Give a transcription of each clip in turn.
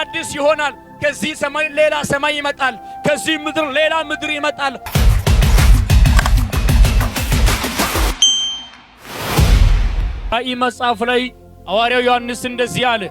አዲስ ይሆናል። ከዚህ ሰማይ ሌላ ሰማይ ይመጣል። ከዚህ ምድር ሌላ ምድር ይመጣል። ራእይ መጽሐፍ ላይ ሐዋርያው ዮሐንስ እንደዚህ አለ፣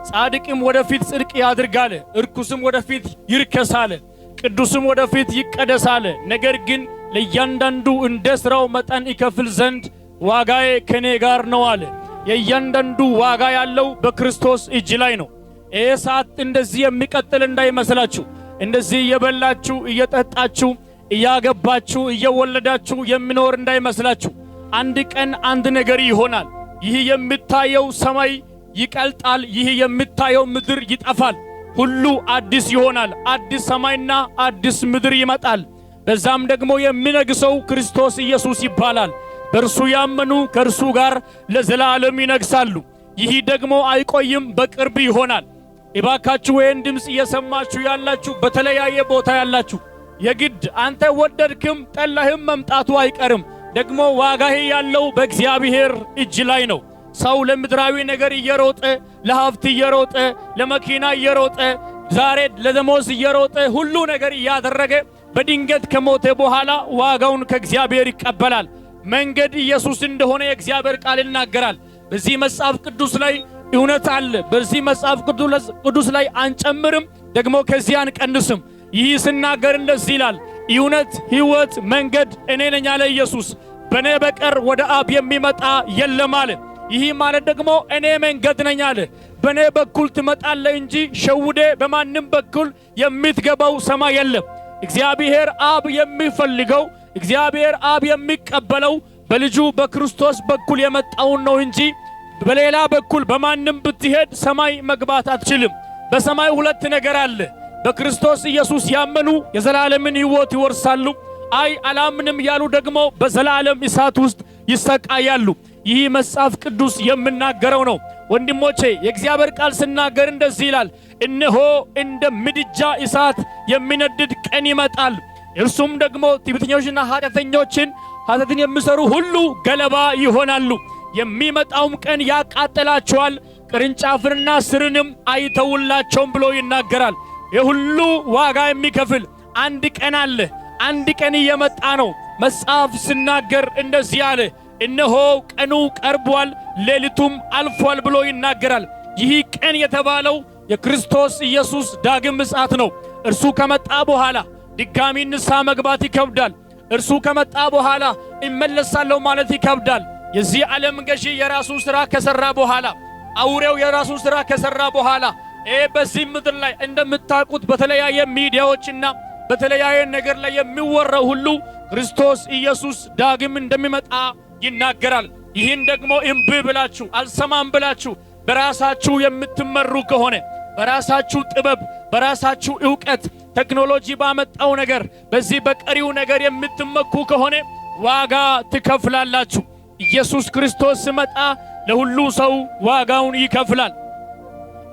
ጻድቅም ወደፊት ጽድቅ ያድርጋል፣ እርኩስም ወደፊት ይርከሳል፣ ቅዱስም ወደፊት ይቀደሳል። ነገር ግን ለእያንዳንዱ እንደ ሥራው መጠን ይከፍል ዘንድ ዋጋዬ ከኔ ጋር ነው አለ። የእያንዳንዱ ዋጋ ያለው በክርስቶስ እጅ ላይ ነው። ይህ ሰዓት እንደዚህ የሚቀጥል እንዳይመስላችሁ። እንደዚህ እየበላችሁ እየጠጣችሁ እያገባችሁ እየወለዳችሁ የሚኖር እንዳይመስላችሁ። አንድ ቀን አንድ ነገር ይሆናል። ይህ የሚታየው ሰማይ ይቀልጣል፣ ይህ የሚታየው ምድር ይጠፋል። ሁሉ አዲስ ይሆናል። አዲስ ሰማይና አዲስ ምድር ይመጣል። በዛም ደግሞ የሚነግሰው ክርስቶስ ኢየሱስ ይባላል። በእርሱ ያመኑ ከእርሱ ጋር ለዘላለም ይነግሳሉ። ይህ ደግሞ አይቆይም፣ በቅርብ ይሆናል። እባካችሁ ይህን ድምፅ እየሰማችሁ ያላችሁ፣ በተለያየ ቦታ ያላችሁ የግድ አንተ ወደድክም ጠላህም መምጣቱ አይቀርም። ደግሞ ዋጋህ ያለው በእግዚአብሔር እጅ ላይ ነው። ሰው ለምድራዊ ነገር እየሮጠ፣ ለሀብት እየሮጠ፣ ለመኪና እየሮጠ፣ ዛሬ ለደሞዝ እየሮጠ ሁሉ ነገር እያደረገ በድንገት ከሞተ በኋላ ዋጋውን ከእግዚአብሔር ይቀበላል። መንገድ ኢየሱስ እንደሆነ የእግዚአብሔር ቃል ይናገራል። በዚህ መጽሐፍ ቅዱስ ላይ እውነት አለ። በዚህ መጽሐፍ ቅዱስ ላይ አንጨምርም፣ ደግሞ ከዚህ አንቀንስም። ይህ ስናገር እንደዚህ ይላል፣ እውነት፣ ሕይወት፣ መንገድ እኔ ነኝ አለ ኢየሱስ። በእኔ በቀር ወደ አብ የሚመጣ የለም አለ። ይህ ማለት ደግሞ እኔ መንገድ ነኝ አለ። በእኔ በኩል ትመጣለህ እንጂ ሸውዴ በማንም በኩል የምትገባው ሰማይ የለም። እግዚአብሔር አብ የሚፈልገው፣ እግዚአብሔር አብ የሚቀበለው በልጁ በክርስቶስ በኩል የመጣውን ነው እንጂ በሌላ በኩል በማንም ብትሄድ ሰማይ መግባት አትችልም። በሰማይ ሁለት ነገር አለ። በክርስቶስ ኢየሱስ ያመኑ የዘላለምን ሕይወት ይወርሳሉ። አይ አላምንም ያሉ ደግሞ በዘላለም እሳት ውስጥ ይሰቃያሉ። ይህ መጽሐፍ ቅዱስ የምናገረው ነው። ወንድሞቼ፣ የእግዚአብሔር ቃል ስናገር እንደዚህ ይላል፣ እነሆ እንደ ምድጃ እሳት የሚነድድ ቀን ይመጣል፣ እርሱም ደግሞ ትዕቢተኞችና ኃጢአተኞችን ኃጢአትን የሚሰሩ ሁሉ ገለባ ይሆናሉ። የሚመጣውም ቀን ያቃጥላቸዋል፣ ቅርንጫፍንና ስርንም አይተውላቸውም ብሎ ይናገራል። የሁሉ ዋጋ የሚከፍል አንድ ቀን አለ። አንድ ቀን እየመጣ ነው። መጽሐፍ ስናገር እንደዚህ አለ፣ እነሆ ቀኑ ቀርቧል፣ ሌሊቱም አልፏል ብሎ ይናገራል። ይህ ቀን የተባለው የክርስቶስ ኢየሱስ ዳግም ምጽአት ነው። እርሱ ከመጣ በኋላ ድጋሚ ንስሐ መግባት ይከብዳል። እርሱ ከመጣ በኋላ እመለሳለሁ ማለት ይከብዳል። የዚህ ዓለም ገዢ የራሱን ሥራ ከሠራ በኋላ፣ አውሬው የራሱን ሥራ ከሠራ በኋላ፣ ይህ በዚህ ምድር ላይ እንደምታውቁት በተለያየ ሚዲያዎችና በተለያየ ነገር ላይ የሚወራው ሁሉ ክርስቶስ ኢየሱስ ዳግም እንደሚመጣ ይናገራል። ይህን ደግሞ እምቢ ብላችሁ፣ አልሰማም ብላችሁ በራሳችሁ የምትመሩ ከሆነ፣ በራሳችሁ ጥበብ፣ በራሳችሁ ዕውቀት፣ ቴክኖሎጂ ባመጣው ነገር፣ በዚህ በቀሪው ነገር የምትመኩ ከሆነ ዋጋ ትከፍላላችሁ። ኢየሱስ ክርስቶስ ሲመጣ ለሁሉ ሰው ዋጋውን ይከፍላል።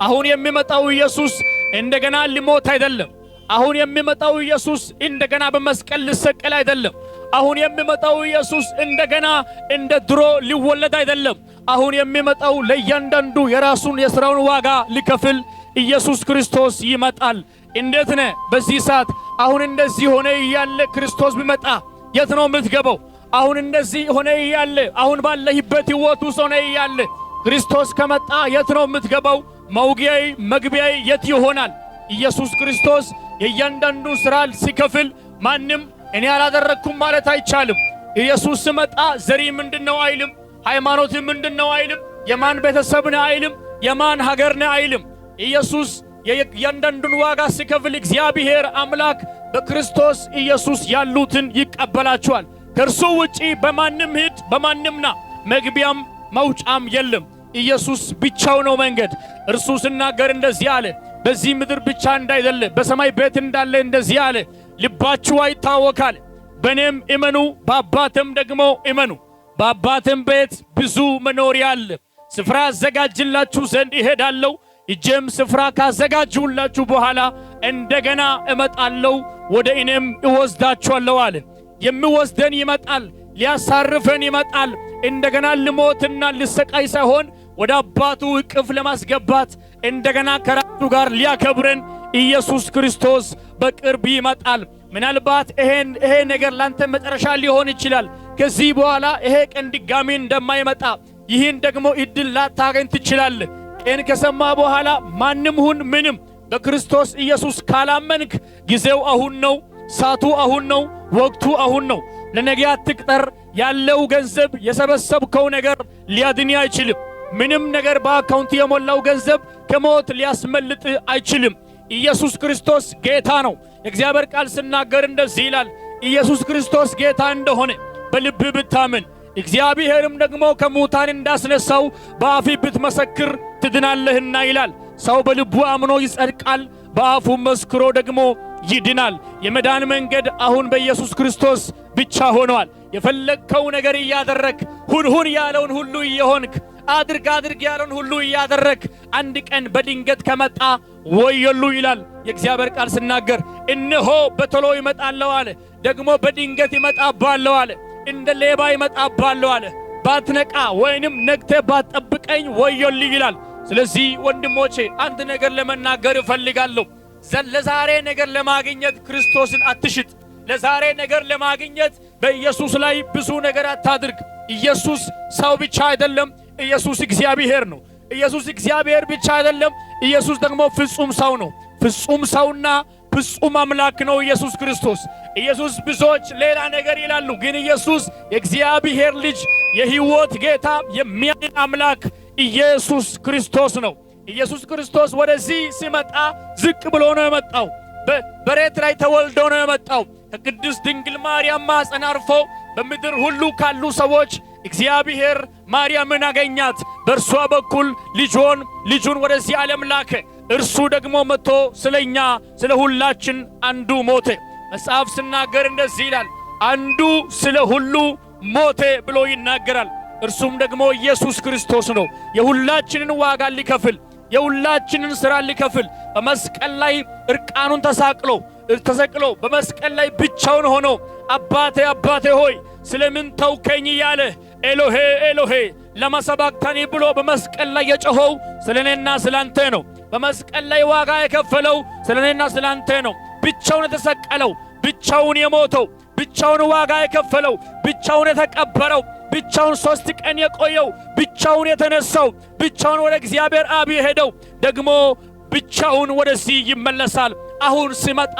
አሁን የሚመጣው ኢየሱስ እንደገና ሊሞት አይደለም። አሁን የሚመጣው ኢየሱስ እንደገና በመስቀል ሊሰቀል አይደለም። አሁን የሚመጣው ኢየሱስ እንደገና እንደ ድሮ ሊወለድ አይደለም። አሁን የሚመጣው ለእያንዳንዱ የራሱን የሥራውን ዋጋ ሊከፍል ኢየሱስ ክርስቶስ ይመጣል። እንዴት ነህ በዚህ ሰዓት? አሁን እንደዚህ ሆነ እያለ ክርስቶስ ቢመጣ የት ነው የምትገባው? አሁን እንደዚህ ሆነ እያለ፣ አሁን ባለህበት ሕይወት ውስጥ ሆነ እያለ ክርስቶስ ከመጣ የት ነው የምትገባው? መውጊያዬ መግቢያዬ የት ይሆናል? ኢየሱስ ክርስቶስ የእያንዳንዱ ሥራ ሲከፍል ማንም እኔ አላደረግኩም ማለት አይቻልም። ኢየሱስ ሲመጣ ዘሪ ምንድነው አይልም። ሃይማኖት ምንድነው አይልም። የማን ቤተሰብ ነህ አይልም። የማን ሀገር ነህ አይልም። ኢየሱስ የእያንዳንዱን ዋጋ ሲከፍል እግዚአብሔር አምላክ በክርስቶስ ኢየሱስ ያሉትን ይቀበላቸዋል። ከእርሱ ውጪ በማንም ሂድ በማንም ና መግቢያም መውጫም የለም። ኢየሱስ ብቻው ነው መንገድ። እርሱ ሲናገር እንደዚህ አለ። በዚህ ምድር ብቻ እንዳይደለ በሰማይ ቤት እንዳለ እንደዚህ አለ። ልባችሁ አይታወካል፣ በእኔም እመኑ፣ በአባትም ደግሞ እመኑ። በአባትም ቤት ብዙ መኖሪያ አለ። ስፍራ አዘጋጅላችሁ ዘንድ እሄዳለሁ። እጄም ስፍራ ካዘጋጅሁላችሁ በኋላ እንደገና እመጣለሁ፣ ወደ እኔም እወስዳችኋለሁ አለ። የሚወስደን ይመጣል፣ ሊያሳርፈን ይመጣል። እንደገና ልሞትና ልሰቃይ ሳይሆን ወደ አባቱ እቅፍ ለማስገባት እንደገና ከራሱ ጋር ሊያከብረን ኢየሱስ ክርስቶስ በቅርብ ይመጣል። ምናልባት ይሄ ነገር ላንተ መጨረሻ ሊሆን ይችላል። ከዚህ በኋላ ይሄ ቀን ድጋሚ እንደማይመጣ ይህን ደግሞ እድል ላታገኝ ትችላለህ። ይህን ከሰማ በኋላ ማንም ሁን ምንም በክርስቶስ ኢየሱስ ካላመንክ ጊዜው አሁን ነው። ሰዓቱ አሁን ነው። ወቅቱ አሁን ነው። ለነገ አትቅጠር። ያለው ገንዘብ የሰበሰብከው ነገር ሊያድን አይችልም። ምንም ነገር በ account የሞላው ገንዘብ ከሞት ሊያስመልጥ አይችልም። ኢየሱስ ክርስቶስ ጌታ ነው። የእግዚአብሔር ቃል ስናገር እንደዚህ ይላል፣ ኢየሱስ ክርስቶስ ጌታ እንደሆነ በልብህ ብታምን እግዚአብሔርም ደግሞ ከሙታን እንዳስነሳው በአፍህ ብትመሰክር ትድናለህና ይላል። ሰው በልቡ አምኖ ይጸድቃል፣ በአፉ መስክሮ ደግሞ ይድናል። የመዳን መንገድ አሁን በኢየሱስ ክርስቶስ ብቻ ሆኗል። የፈለግከው ነገር እያደረክ፣ ሁን ሁን ያለውን ሁሉ እየሆንክ፣ አድርግ አድርግ ያለውን ሁሉ እያደረክ አንድ ቀን በድንገት ከመጣ ወዮሉ ይላል የእግዚአብሔር ቃል ስናገር። እነሆ በቶሎ ይመጣለሁ አለ። ደግሞ በድንገት ይመጣባለሁ አለ። እንደ ሌባ ይመጣባለሁ አለ። ባትነቃ ወይንም ነግቴ ባትጠብቀኝ ወዮልኝ ይላል። ስለዚህ ወንድሞቼ አንድ ነገር ለመናገር እፈልጋለሁ። ለዛሬ ነገር ለማግኘት ክርስቶስን አትሽጥ። ለዛሬ ነገር ለማግኘት በኢየሱስ ላይ ብዙ ነገር አታድርግ። ኢየሱስ ሰው ብቻ አይደለም። ኢየሱስ እግዚአብሔር ነው። ኢየሱስ እግዚአብሔር ብቻ አይደለም። ኢየሱስ ደግሞ ፍጹም ሰው ነው። ፍጹም ሰውና ፍጹም አምላክ ነው ኢየሱስ ክርስቶስ። ኢየሱስ ብዙዎች ሌላ ነገር ይላሉ፣ ግን ኢየሱስ የእግዚአብሔር ልጅ፣ የሕይወት ጌታ፣ የሚያድን አምላክ ኢየሱስ ክርስቶስ ነው። ኢየሱስ ክርስቶስ ወደዚህ ሲመጣ ዝቅ ብሎ ነው የመጣው። በሬት ላይ ተወልዶ ነው የመጣው። ከቅድስት ድንግል ማርያም ማኅፀን አርፎ በምድር ሁሉ ካሉ ሰዎች እግዚአብሔር ማርያምን አገኛት። በእርሷ በኩል ልጁን ወደዚህ ዓለም ላከ። እርሱ ደግሞ መጥቶ ስለኛ ስለ ሁላችን አንዱ ሞተ። መጽሐፍ ስናገር እንደዚህ ይላል፣ አንዱ ስለ ሁሉ ሞተ ብሎ ይናገራል። እርሱም ደግሞ ኢየሱስ ክርስቶስ ነው። የሁላችንን ዋጋ ሊከፍል፣ የሁላችንን ሥራ ሊከፍል በመስቀል ላይ እርቃኑን ተሰቅሎ በመስቀል ላይ ብቻውን ሆኖ አባቴ አባቴ ሆይ ስለምን ተውከኝ እያለ፣ ኤሎሄ ኤሎሄ ለማ ሰባክታኒ ብሎ በመስቀል ላይ የጮኸው ስለ እኔና ስላንተ ነው። በመስቀል ላይ ዋጋ የከፈለው ስለ እኔና ስላንተ ነው። ብቻውን የተሰቀለው፣ ብቻውን የሞተው፣ ብቻውን ዋጋ የከፈለው፣ ብቻውን የተቀበረው፣ ብቻውን 3 ቀን የቆየው፣ ብቻውን የተነሳው፣ ብቻውን ወደ እግዚአብሔር አብ የሄደው ደግሞ ብቻውን ወደዚህ ይመለሳል። አሁን ሲመጣ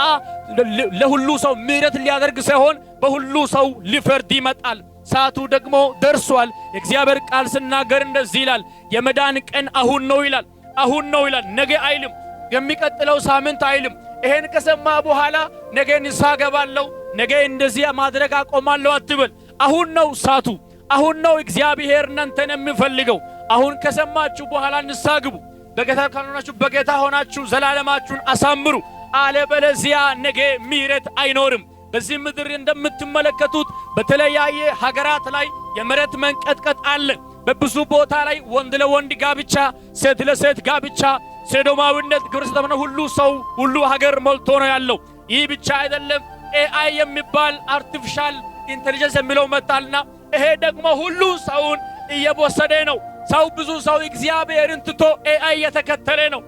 ለሁሉ ሰው ምሕረት ሊያደርግ ሳይሆን በሁሉ ሰው ሊፈርድ ይመጣል። ሰዓቱ ደግሞ ደርሷል። የእግዚአብሔር ቃል ስናገር እንደዚህ ይላል፣ የመዳን ቀን አሁን ነው ይላል። አሁን ነው ይላል። ነገ አይልም። የሚቀጥለው ሳምንት አይልም። ይሄን ከሰማ በኋላ ነገ ንስሐ ገባለሁ፣ ነገ እንደዚህ ማድረግ አቆማለሁ አትበል። አሁን ነው ሰዓቱ። አሁን ነው እግዚአብሔር እናንተን የሚፈልገው። አሁን ከሰማችሁ በኋላ ንስሐ ግቡ። በጌታ ካልሆናችሁ በጌታ ሆናችሁ ዘላለማችሁን አሳምሩ። አለበለዚያ ነገ ምሕረት አይኖርም። በዚህ ምድር እንደምትመለከቱት በተለያየ ሀገራት ላይ የመሬት መንቀጥቀጥ አለ። በብዙ ቦታ ላይ ወንድ ለወንድ ጋብቻ፣ ሴት ለሴት ጋብቻ፣ ሴዶማዊነት፣ ግብረ ሰዶማዊነት ሁሉ ሰው ሁሉ ሀገር ሞልቶ ነው ያለው። ይህ ብቻ አይደለም። AI የሚባል artificial intelligence የሚለው መጣልና ይሄ ደግሞ ሁሉ ሰውን እየወሰደ ነው። ሰው ብዙ ሰው እግዚአብሔርን ትቶ AI እየተከተለ ነው።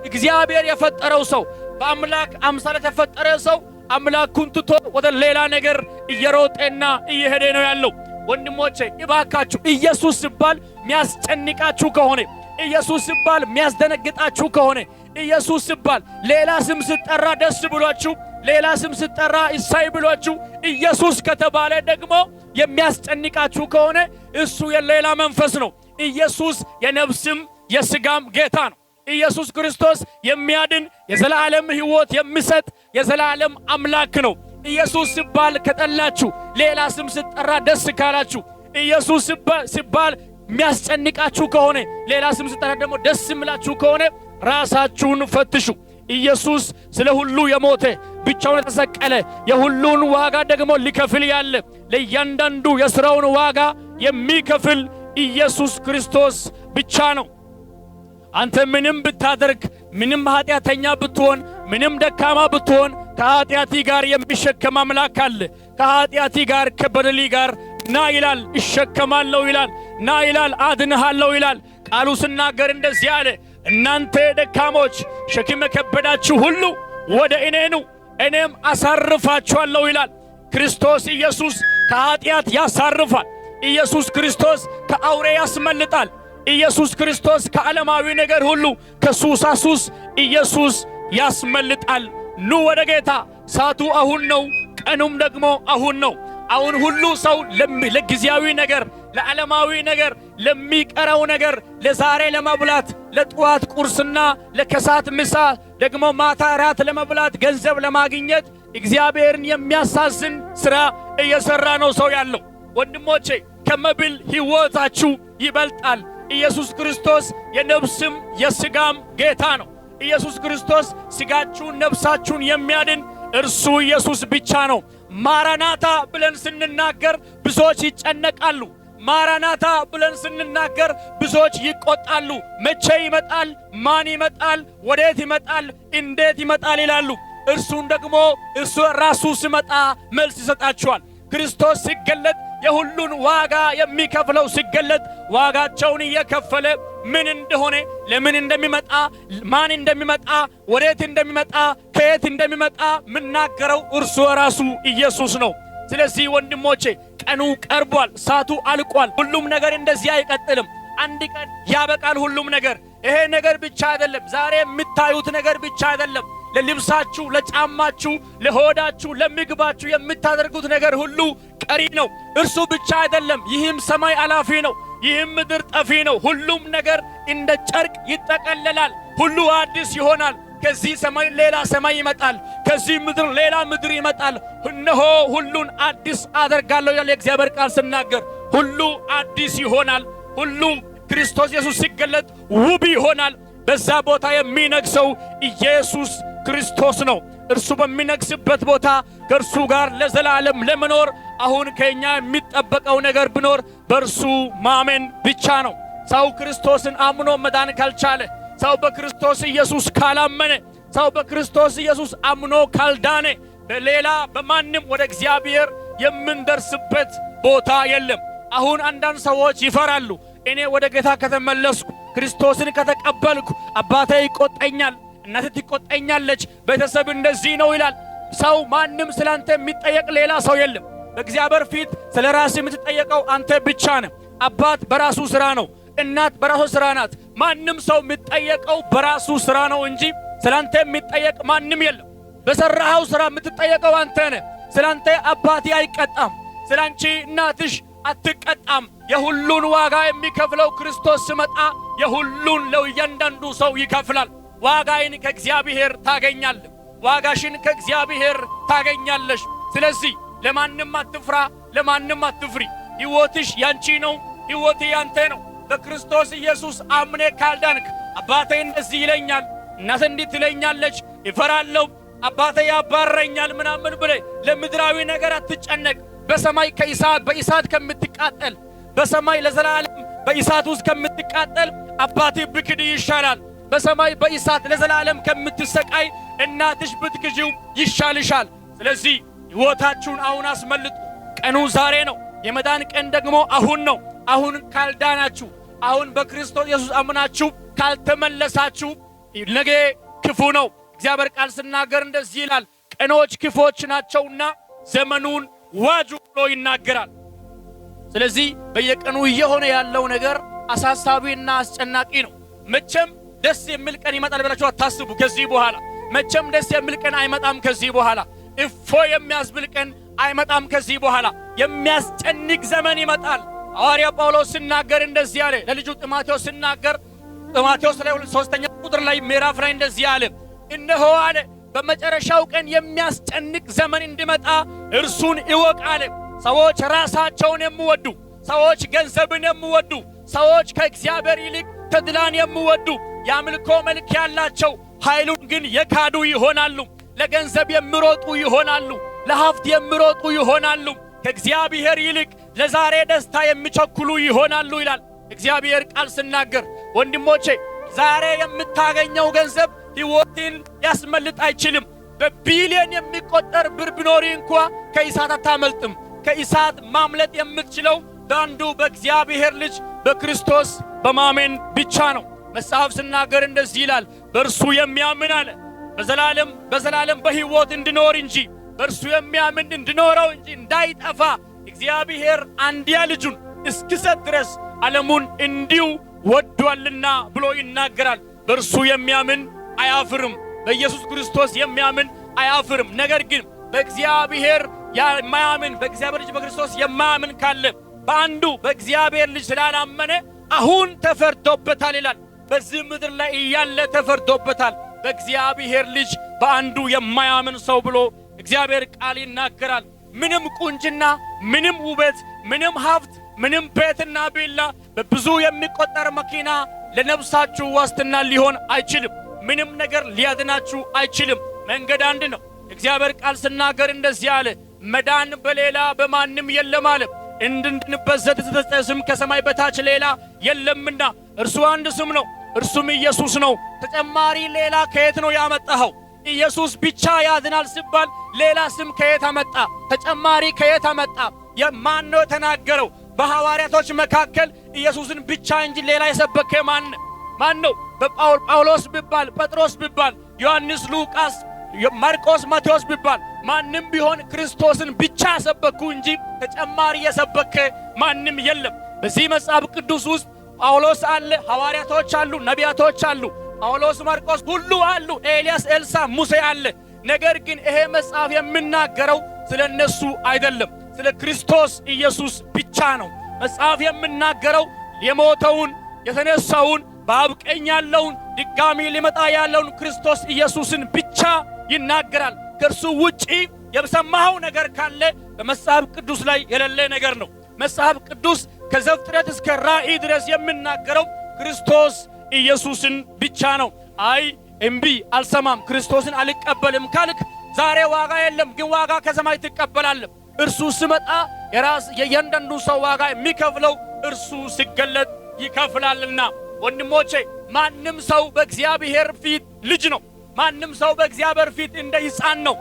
እግዚአብሔር የፈጠረው ሰው፣ በአምላክ አምሳል የተፈጠረ ሰው አምላኩን ትቶ ወደ ሌላ ነገር እየሮጠና እየሄደ ነው ያለው። ወንድሞቼ እባካችሁ ኢየሱስ ሲባል የሚያስጨንቃችሁ ከሆነ፣ ኢየሱስ ሲባል የሚያስደነግጣችሁ ከሆነ፣ ኢየሱስ ሲባል ሌላ ስም ስጠራ ደስ ብሏችሁ፣ ሌላ ስም ስጠራ እሳይ ብሏችሁ፣ ኢየሱስ ከተባለ ደግሞ የሚያስጨንቃችሁ ከሆነ እሱ የሌላ መንፈስ ነው። ኢየሱስ የነፍስም የስጋም ጌታ ነው። ኢየሱስ ክርስቶስ የሚያድን፣ የዘላለም ሕይወት የሚሰጥ የዘላለም አምላክ ነው። ኢየሱስ ሲባል ከጠላችሁ፣ ሌላ ስም ስጠራ ደስ ካላችሁ፣ ኢየሱስ ሲባል የሚያስጨንቃችሁ ከሆነ፣ ሌላ ስም ስጠራ ደግሞ ደስ የሚላችሁ ከሆነ ራሳችሁን ፈትሹ። ኢየሱስ ስለ ሁሉ የሞተ፣ ብቻውን የተሰቀለ፣ የሁሉን ዋጋ ደግሞ ሊከፍል ያለ፣ ለእያንዳንዱ የሥራውን ዋጋ የሚከፍል ኢየሱስ ክርስቶስ ብቻ ነው። አንተ ምንም ብታደርግ፣ ምንም ኃጢአተኛ ብትሆን፣ ምንም ደካማ ብትሆን ከኃጢአቲ ጋር የሚሸከም አምላክ አለ። ከኃጢአቲ ጋር፣ ከበደሊ ጋር ና ይላል፣ እሸከማለሁ ይላል። ና ይላል፣ አድንሃለሁ ይላል። ቃሉ ስናገር እንደዚህ አለ። እናንተ ደካሞች ሸክም የከበዳችሁ ሁሉ ወደ እኔ ኑ፣ እኔም አሳርፋችኋለሁ ይላል። ክርስቶስ ኢየሱስ ከኀጢአት ያሳርፋል። ኢየሱስ ክርስቶስ ከአውሬ ያስመልጣል። ኢየሱስ ክርስቶስ ከዓለማዊ ነገር ሁሉ ከሱሳሱስ ኢየሱስ ያስመልጣል። ኑ ወደ ጌታ። ሰዓቱ አሁን ነው። ቀኑም ደግሞ አሁን ነው። አሁን ሁሉ ሰው ለጊዜያዊ ነገር፣ ለዓለማዊ ነገር፣ ለሚቀረው ነገር፣ ለዛሬ ለመብላት፣ ለጠዋት ቁርስና ለከሰዓት ምሳ፣ ደግሞ ማታ ራት ለመብላት ገንዘብ ለማግኘት እግዚአብሔርን የሚያሳዝን ሥራ እየሠራ ነው ሰው ያለው። ወንድሞቼ፣ ከመብል ሕይወታችሁ ይበልጣል። ኢየሱስ ክርስቶስ የነፍስም የሥጋም ጌታ ነው። ኢየሱስ ክርስቶስ ሥጋችሁን ነፍሳችሁን የሚያድን እርሱ ኢየሱስ ብቻ ነው። ማራናታ ብለን ስንናገር ብዙዎች ይጨነቃሉ። ማራናታ ብለን ስንናገር ብዙዎች ይቆጣሉ። መቼ ይመጣል? ማን ይመጣል? ወዴት ይመጣል? እንዴት ይመጣል? ይላሉ። እርሱን ደግሞ እርሱ ራሱ ሲመጣ መልስ ይሰጣቸዋል። ክርስቶስ ሲገለጥ፣ የሁሉን ዋጋ የሚከፍለው ሲገለጥ፣ ዋጋቸውን እየከፈለ ምን እንደሆነ፣ ለምን እንደሚመጣ፣ ማን እንደሚመጣ፣ ወዴት እንደሚመጣ፣ ከየት እንደሚመጣ ምናገረው እርሱ ራሱ ኢየሱስ ነው። ስለዚህ ወንድሞቼ፣ ቀኑ ቀርቧል፣ ሰዓቱ አልቋል። ሁሉም ነገር እንደዚህ አይቀጥልም። አንድ ቀን ያበቃል ሁሉም ነገር። ይሄ ነገር ብቻ አይደለም። ዛሬ የምታዩት ነገር ብቻ አይደለም። ለልብሳችሁ፣ ለጫማችሁ፣ ለሆዳችሁ፣ ለምግባችሁ የምታደርጉት ነገር ሁሉ ቀሪ ነው። እርሱ ብቻ አይደለም። ይህም ሰማይ አላፊ ነው፣ ይህም ምድር ጠፊ ነው። ሁሉም ነገር እንደ ጨርቅ ይጠቀለላል። ሁሉ አዲስ ይሆናል። ከዚህ ሰማይ ሌላ ሰማይ ይመጣል። ከዚህ ምድር ሌላ ምድር ይመጣል። እነሆ ሁሉን አዲስ አደርጋለሁ ይላል የእግዚአብሔር ቃል ስናገር፣ ሁሉ አዲስ ይሆናል። ሁሉ ክርስቶስ ኢየሱስ ሲገለጥ ውብ ይሆናል። በዛ ቦታ የሚነግሰው ኢየሱስ ክርስቶስ ነው። እርሱ በሚነግስበት ቦታ ከእርሱ ጋር ለዘላለም ለመኖር አሁን ከኛ የሚጠበቀው ነገር ቢኖር በእርሱ ማመን ብቻ ነው። ሰው ክርስቶስን አምኖ መዳን ካልቻለ፣ ሰው በክርስቶስ ኢየሱስ ካላመነ፣ ሰው በክርስቶስ ኢየሱስ አምኖ ካልዳነ በሌላ በማንም ወደ እግዚአብሔር የምንደርስበት ቦታ የለም። አሁን አንዳንድ ሰዎች ይፈራሉ። እኔ ወደ ጌታ ከተመለስኩ፣ ክርስቶስን ከተቀበልኩ አባቴ ይቆጠኛል፣ እናቴ ትቆጠኛለች፣ ቤተሰብ እንደዚህ ነው ይላል። ሰው ማንም ስላንተ የሚጠየቅ ሌላ ሰው የለም። በእግዚአብሔር ፊት ስለ ራስህ የምትጠየቀው አንተ ብቻ ነህ። አባት በራሱ ስራ ነው። እናት በራሱ ስራ ናት። ማንም ሰው የሚጠየቀው በራሱ ስራ ነው እንጂ ስላንተ የሚጠየቅ ማንም የለም። በሰራኸው ስራ የምትጠየቀው አንተ ነህ። ስላንተ አባቴ አይቀጣም። ስላንቺ እናትሽ አትቀጣም። የሁሉን ዋጋ የሚከፍለው ክርስቶስ ሲመጣ የሁሉን ለእያንዳንዱ ሰው ይከፍላል። ዋጋይን ከእግዚአብሔር ታገኛለህ። ዋጋሽን ከእግዚአብሔር ታገኛለሽ። ስለዚህ ለማንም አትፍራ፣ ለማንም አትፍሪ። ሕይወትሽ ያንቺ ነው። ሕይወቴ ያንተ ነው። በክርስቶስ ኢየሱስ አምኔ ካልዳንክ አባቴ እንደዚህ ይለኛል፣ እናቴ እንዲህ ትለኛለች፣ ይፈራለሁ፣ አባቴ ያባረኛል ምናምን ብለህ ለምድራዊ ነገር አትጨነቅ። በሰማይ ከእሳት በእሳት ከምትቃጠል፣ በሰማይ ለዘላለም በእሳት ውስጥ ከምትቃጠል አባቴ ብክድ ይሻላል። በሰማይ በእሳት ለዘላለም ከምትሰቃይ እናትሽ ብትክጂው ይሻልሻል። ስለዚህ ሕይወታችሁን አሁን አስመልጡ። ቀኑ ዛሬ ነው። የመዳን ቀን ደግሞ አሁን ነው። አሁን ካልዳናችሁ፣ አሁን በክርስቶስ ኢየሱስ አምናችሁ ካልተመለሳችሁ ነገ ክፉ ነው። እግዚአብሔር ቃል ስናገር እንደዚህ ይላል፣ ቀኖች ክፉዎች ናቸውና ዘመኑን ዋጁ ብሎ ይናገራል። ስለዚህ በየቀኑ እየሆነ ያለው ነገር አሳሳቢና አስጨናቂ ነው። መቼም ደስ የሚል ቀን ይመጣል ብላችሁ አታስቡ። ከዚህ በኋላ መቼም ደስ የሚል ቀን አይመጣም። ከዚህ በኋላ እፎ የሚያስብል ቀን አይመጣም። ከዚህ በኋላ የሚያስጨንቅ ዘመን ይመጣል። ሐዋርያ ጳውሎስ ሲናገር እንደዚህ አለ። ለልጁ ጢሞቴዎስ ሲናገር ጢሞቴዎስ ላይ 3ኛ ቁጥር ላይ ምዕራፍ ላይ እንደዚህ አለ። እነሆ አለ፣ በመጨረሻው ቀን የሚያስጨንቅ ዘመን እንዲመጣ እርሱን እወቅ አለ። ሰዎች ራሳቸውን የሚወዱ፣ ሰዎች ገንዘብን የሚወዱ፣ ሰዎች ከእግዚአብሔር ይልቅ ተድላን የሚወዱ፣ የአምልኮ መልክ ያላቸው ኃይሉን ግን የካዱ ይሆናሉ። ለገንዘብ የሚሮጡ ይሆናሉ። ለሀብት የሚሮጡ ይሆናሉ። ከእግዚአብሔር ይልቅ ለዛሬ ደስታ የሚቸኩሉ ይሆናሉ ይላል እግዚአብሔር ቃል ስናገር። ወንድሞቼ፣ ዛሬ የምታገኘው ገንዘብ ሕይወትን ሊያስመልጥ አይችልም። በቢሊዮን የሚቆጠር ብር ቢኖር እንኳ ከእሳት አታመልጥም። ከእሳት ማምለጥ የምትችለው በአንዱ በእግዚአብሔር ልጅ በክርስቶስ በማመን ብቻ ነው። መጽሐፍ ስናገር እንደዚህ ይላል፣ በእርሱ የሚያምን አለ በዘላለም በዘላለም በሕይወት እንድኖር እንጂ በእርሱ የሚያምን እንድኖረው እንጂ እንዳይጠፋ እግዚአብሔር አንድያ ልጁን እስኪሰጥ ድረስ ዓለሙን እንዲሁ ወዷልና ብሎ ይናገራል። በእርሱ የሚያምን አያፍርም። በኢየሱስ ክርስቶስ የሚያምን አያፍርም። ነገር ግን በእግዚአብሔር የማያምን በእግዚአብሔር ልጅ በክርስቶስ የማያምን ካለ በአንዱ በእግዚአብሔር ልጅ ስላላመነ አሁን ተፈርዶበታል ይላል። በዚህ ምድር ላይ እያለ ተፈርዶበታል። በእግዚአብሔር ልጅ በአንዱ የማያምን ሰው ብሎ እግዚአብሔር ቃል ይናገራል። ምንም ቁንጅና፣ ምንም ውበት፣ ምንም ሀብት፣ ምንም ቤትና ቢላ፣ በብዙ የሚቆጠር መኪና ለነፍሳችሁ ዋስትና ሊሆን አይችልም። ምንም ነገር ሊያድናችሁ አይችልም። መንገድ አንድ ነው። እግዚአብሔር ቃል ስናገር እንደዚህ አለ፣ መዳን በሌላ በማንም የለም አለ። እንድንድንበት ዘንድ የተሰጠ ስም ከሰማይ በታች ሌላ የለምና እርሱ አንድ ስም ነው፣ እርሱም ኢየሱስ ነው። ተጨማሪ ሌላ ከየት ነው ያመጣኸው? ኢየሱስ ብቻ ያድናል ሲባል ሌላ ስም ከየት አመጣ? ተጨማሪ ከየት አመጣ? የማን ነው የተናገረው? በሐዋርያቶች መካከል ኢየሱስን ብቻ እንጂ ሌላ የሰበከ ማን ማን ነው? በጳውሎስ ቢባል፣ ጴጥሮስ ቢባል፣ ዮሐንስ፣ ሉቃስ፣ ማርቆስ፣ ማቴዎስ ቢባል ማንም ቢሆን ክርስቶስን ብቻ ሰበኩ እንጂ ተጨማሪ የሰበከ ማንም የለም። በዚህ መጽሐፍ ቅዱስ ውስጥ ጳውሎስ አለ፣ ሐዋርያቶች አሉ፣ ነቢያቶች አሉ፣ ጳውሎስ፣ ማርቆስ ሁሉ አሉ፣ ኤልያስ፣ ኤልሳ፣ ሙሴ አለ። ነገር ግን ይሄ መጽሐፍ የሚናገረው ስለ እነሱ አይደለም፣ ስለ ክርስቶስ ኢየሱስ ብቻ ነው። መጽሐፍ የሚናገረው የሞተውን የተነሳውን በአብ ቀኝ ያለውን ድጋሚ ሊመጣ ያለውን ክርስቶስ ኢየሱስን ብቻ ይናገራል። ከእርሱ ውጪ የሰማኸው ነገር ካለ በመጽሐፍ ቅዱስ ላይ የሌለ ነገር ነው። መጽሐፍ ቅዱስ ከዘፍጥረት እስከ ራእይ ድረስ የሚናገረው ክርስቶስ ኢየሱስን ብቻ ነው። አይ እምቢ፣ አልሰማም፣ ክርስቶስን አልቀበልም ካልክ ዛሬ ዋጋ የለም፣ ግን ዋጋ ከሰማይ ትቀበላለህ። እርሱ ሲመጣ የራስ የእያንዳንዱ ሰው ዋጋ የሚከፍለው እርሱ ሲገለጥ ይከፍላልና። ወንድሞቼ ማንም ሰው በእግዚአብሔር ፊት ልጅ ነው። ማንም ሰው በእግዚአብሔር ፊት እንደ ሕፃን ነው።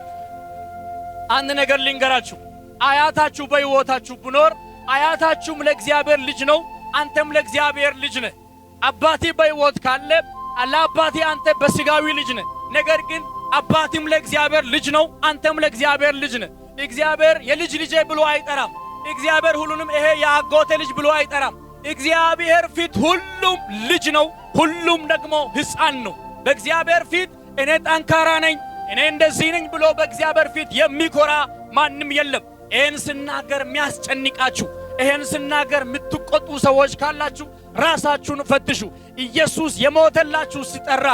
አንድ ነገር ልንገራችሁ፣ አያታችሁ በሕይወታችሁ ብኖር አያታችሁም ለእግዚአብሔር ልጅ ነው፣ አንተም ለእግዚአብሔር ልጅ ነህ። አባቴ በሕይወት ካለ ለአባቴ አንተ በስጋዊ ልጅ ነህ። ነገር ግን አባትም ለእግዚአብሔር ልጅ ነው፣ አንተም ለእግዚአብሔር ልጅ ነህ። እግዚአብሔር የልጅ ልጄ ብሎ አይጠራም። እግዚአብሔር ሁሉንም ይሄ የአጎቴ ልጅ ብሎ አይጠራም። እግዚአብሔር ፊት ሁሉም ልጅ ነው፣ ሁሉም ደግሞ ሕፃን ነው። በእግዚአብሔር ፊት እኔ ጠንካራ ነኝ፣ እኔ እንደዚህ ነኝ ብሎ በእግዚአብሔር ፊት የሚኮራ ማንም የለም። ይህን ስናገር የሚያስጨንቃችሁ፣ ይህን ስናገር የምትቆጡ ሰዎች ካላችሁ ራሳችሁን ፈትሹ። ኢየሱስ የሞተላችሁ ሲጠራ፣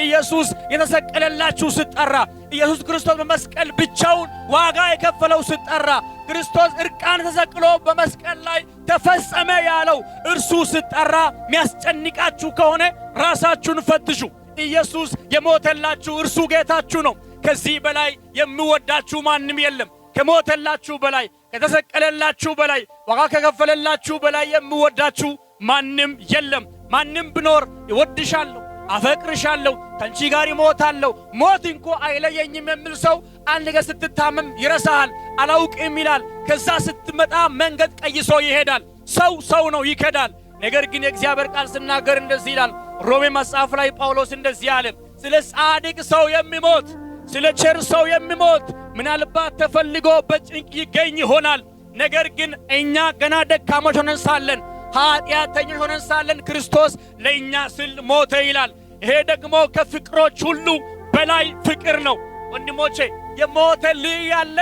ኢየሱስ የተሰቀለላችሁ ሲጠራ፣ ኢየሱስ ክርስቶስ በመስቀል ብቻውን ዋጋ የከፈለው ሲጠራ፣ ክርስቶስ እርቃን ተሰቅሎ በመስቀል ላይ ተፈጸመ ያለው እርሱ ሲጠራ የሚያስጨንቃችሁ ከሆነ ራሳችሁን ፈትሹ። ኢየሱስ የሞተላችሁ እርሱ ጌታችሁ ነው። ከዚህ በላይ የሚወዳችሁ ማንም የለም። ከሞተላችሁ በላይ፣ ከተሰቀለላችሁ በላይ፣ ዋጋ ከከፈለላችሁ በላይ የሚወዳችሁ ማንም የለም። ማንም ብኖር እወድሻለሁ፣ አፈቅርሻለሁ፣ ከአንቺ ጋር እሞታለሁ፣ ሞት እንኳ አይለየኝም የሚል ሰው አንድ ነገር ስትታመም ይረሳሃል፣ አላውቅም ይላል። ከዛ ስትመጣ መንገድ ቀይሶ ይሄዳል። ሰው ሰው ነው፣ ይከዳል። ነገር ግን የእግዚአብሔር ቃል ስናገር እንደዚህ ይላል። ሮሜ መጽሐፍ ላይ ጳውሎስ እንደዚህ አለ፣ ስለ ጻድቅ ሰው የሚሞት ስለ ቸር ሰው የሚሞት ምናልባት ተፈልጎ በጭንቅ ይገኝ ይሆናል። ነገር ግን እኛ ገና ደካሞች ሆነን ሳለን ኃጢአተኞች ሆነን ሳለን ክርስቶስ ለእኛ ስል ሞተ ይላል። ይሄ ደግሞ ከፍቅሮች ሁሉ በላይ ፍቅር ነው። ወንድሞቼ የሞተልህ ያለ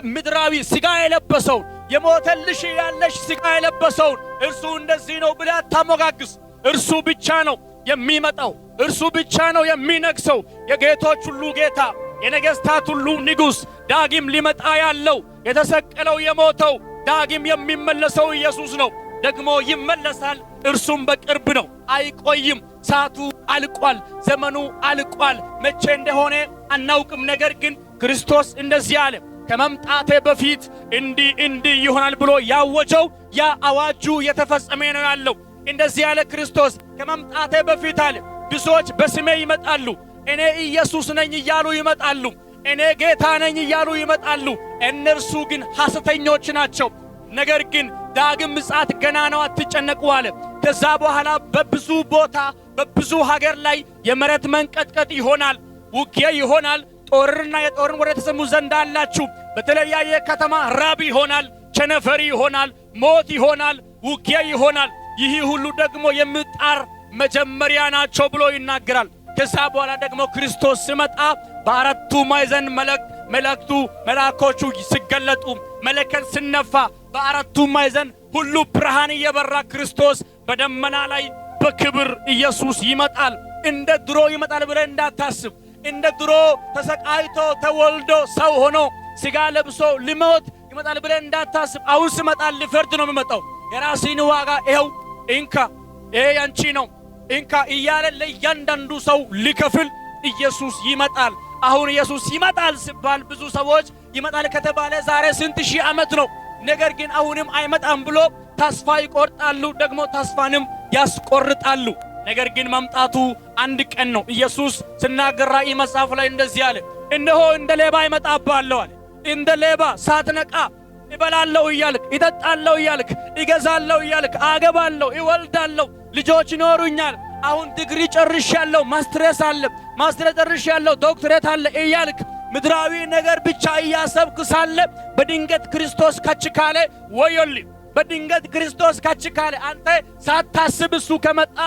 ምድራዊ ሥጋ የለበሰውን የሞተልሽ ያለሽ ሥጋ የለበሰውን እርሱ እንደዚህ ነው ብለህ አታሞጋግስ። እርሱ ብቻ ነው የሚመጣው። እርሱ ብቻ ነው የሚነግሰው። የጌቶች ሁሉ ጌታ፣ የነገሥታት ሁሉ ንጉሥ፣ ዳግም ሊመጣ ያለው የተሰቀለው የሞተው ዳግም የሚመለሰው ኢየሱስ ነው። ደግሞ ይመለሳል። እርሱም በቅርብ ነው፣ አይቆይም። ሰዓቱ አልቋል፣ ዘመኑ አልቋል። መቼ እንደሆነ አናውቅም። ነገር ግን ክርስቶስ እንደዚህ አለ፣ ከመምጣቴ በፊት እንዲህ እንዲህ ይሆናል ብሎ ያወጀው ያ አዋጁ የተፈጸመ ነው ያለው። እንደዚህ ያለ ክርስቶስ ከመምጣቴ በፊት አለ፣ ብዙዎች በስሜ ይመጣሉ፣ እኔ ኢየሱስ ነኝ እያሉ ይመጣሉ፣ እኔ ጌታ ነኝ እያሉ ይመጣሉ። እነርሱ ግን ሐሰተኞች ናቸው። ነገር ግን ዳግም ምጽአት ገና ነው፣ አትጨነቁ አለ። ከዛ በኋላ በብዙ ቦታ በብዙ ሀገር ላይ የመሬት መንቀጥቀጥ ይሆናል፣ ውጊያ ይሆናል። ጦርና የጦርን ወሬ ተሰሙ ዘንድ አላችሁ። በተለያየ ከተማ ራብ ይሆናል፣ ቸነፈር ይሆናል፣ ሞት ይሆናል፣ ውጊያ ይሆናል። ይህ ሁሉ ደግሞ የምጣር መጀመሪያ ናቸው ብሎ ይናገራል። ከዛ በኋላ ደግሞ ክርስቶስ ሲመጣ በአራቱ ማዕዘን መላእክቱ መልአኮቹ ሲገለጡ፣ መለከት ሲነፋ፣ በአራቱ ማዕዘን ሁሉ ብርሃን እየበራ ክርስቶስ በደመና ላይ በክብር ኢየሱስ ይመጣል። እንደ ድሮ ይመጣል ብለህ እንዳታስብ። እንደ ድሮ ተሰቃይቶ ተወልዶ ሰው ሆኖ ስጋ ለብሶ ሊሞት ይመጣል ብለህ እንዳታስብ። አሁን ሲመጣ ሊፈርድ ነው የሚመጣው። የራስህን ዋጋ ይኸው እንካ፣ ይሄ ያንቺ ነው እንካ እያለ ለእያንዳንዱ ሰው ሊከፍል ኢየሱስ ይመጣል። አሁን ኢየሱስ ይመጣል ሲባል ብዙ ሰዎች ይመጣል ከተባለ ዛሬ ስንት ሺህ ዓመት ነው፣ ነገር ግን አሁንም አይመጣም ብሎ ተስፋ ይቆርጣሉ፣ ደግሞ ተስፋንም ያስቆርጣሉ። ነገር ግን መምጣቱ አንድ ቀን ነው። ኢየሱስ ሲናገር ራእይ መጽሐፍ ላይ እንደዚህ አለ፣ እነሆ እንደ ሌባ እመጣብሃለሁ አለ። እንደ ሌባ ሳትነቃ እበላለሁ እያልክ፣ እጠጣለሁ እያልክ፣ እገዛለሁ እያልክ፣ አገባለሁ፣ እወልዳለሁ፣ ልጆች ይኖሩኛል፣ አሁን ዲግሪ ጨርሻለሁ፣ ማስትሬስ አለ፣ ማስትሬስ ጨርሻለሁ፣ ዶክትሬት አለ እያልክ ምድራዊ ነገር ብቻ እያሰብክ ሳለ በድንገት ክርስቶስ ከች ካለ ወዮልህ። በድንገት ክርስቶስ ከች ካለ፣ አንተ ሳታስብ እሱ ከመጣ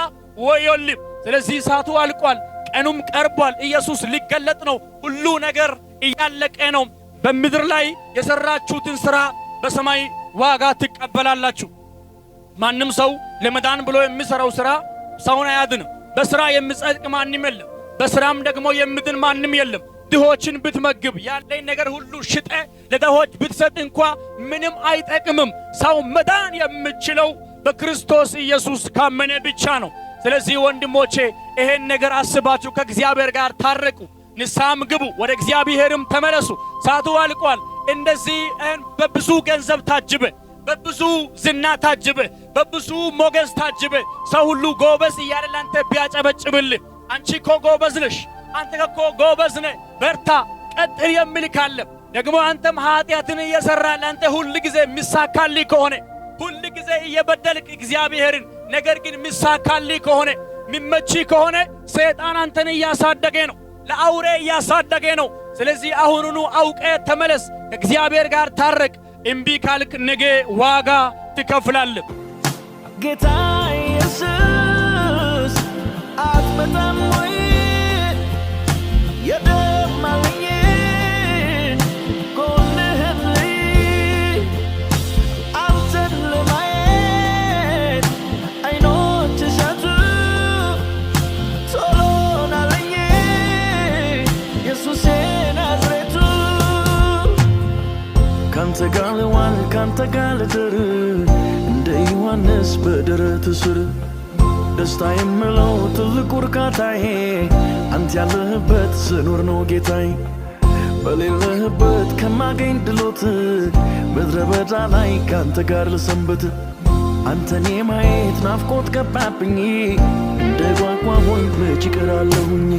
ወዮልህ። ስለዚህ ሰዓቱ አልቋል፣ ቀኑም ቀርቧል። ኢየሱስ ሊገለጥ ነው። ሁሉ ነገር እያለቀ ነው። በምድር ላይ የሰራችሁትን ሥራ በሰማይ ዋጋ ትቀበላላችሁ። ማንም ሰው ለመዳን ብሎ የሚሰራው ሥራ ሰውን አያድንም። በሥራ የሚጸድቅ ማንም የለም። በሥራም ደግሞ የሚድን ማንም የለም። ድሆችን ብትመግብ፣ ያለኝ ነገር ሁሉ ሽጠ ለድሆች ብትሰጥ እንኳ ምንም አይጠቅምም። ሰው መዳን የምችለው በክርስቶስ ኢየሱስ ካመነ ብቻ ነው። ስለዚህ ወንድሞቼ፣ ይሄን ነገር አስባችሁ ከእግዚአብሔር ጋር ታረቁ፣ ንስሐም ግቡ፣ ወደ እግዚአብሔርም ተመለሱ። ሰዓቱ አልቋል። እንደዚህ በብዙ ገንዘብ ታጅበ፣ በብዙ ዝና ታጅበ፣ በብዙ ሞገስ ታጅበ፣ ሰው ሁሉ ጎበዝ እያለ ላንተ ቢያጨበጭብልህ፣ አንቺ እኮ ጎበዝ ነሽ፣ አንተ እኮ ጎበዝ ነህ፣ በርታ፣ ቀጥል የሚል ካለ፣ ደግሞ አንተም ኃጢአትን እየሰራ ለአንተ ሁል ጊዜ የሚሳካልህ ከሆነ፣ ሁል ጊዜ እየበደልክ እግዚአብሔርን ነገር ግን የሚሳካልህ ከሆነ፣ የሚመች ከሆነ፣ ሰይጣን አንተን እያሳደገ ነው፣ ለአውሬ እያሳደገ ነው። ስለዚህ አሁኑኑ አውቀህ ተመለስ፣ ከእግዚአብሔር ጋር ታረቅ። እምቢ ካልክ ነገ ዋጋ ትከፍላለህ። ጌታ ኢየሱስ አትመጣም ወይ? የደማልኝ ጎንህን ልይ፣ አንተን ለማየት አይኖች ሻቱ፣ ቶሎ ናለኝ ኢየሱስ ናዝሬቱ። ካንተ ጋር ልዋል፣ ካንተ ጋር ልደር፣ እንደ ዮሐንስ በደረት ስር። ደስታ የምለው ትልቁ እርካታዬ አንተ ያለህበት ስኖር ነው ጌታዬ። በሌለህበት ከማገኝ ድሎት ምድረ በዳ ላይ ካንተ ጋር ልሰንበት። አንተን የማየት ናፍቆት ገባብኝ፣ እንደ ጓጓሁኝ መች እቀራለሁኝ።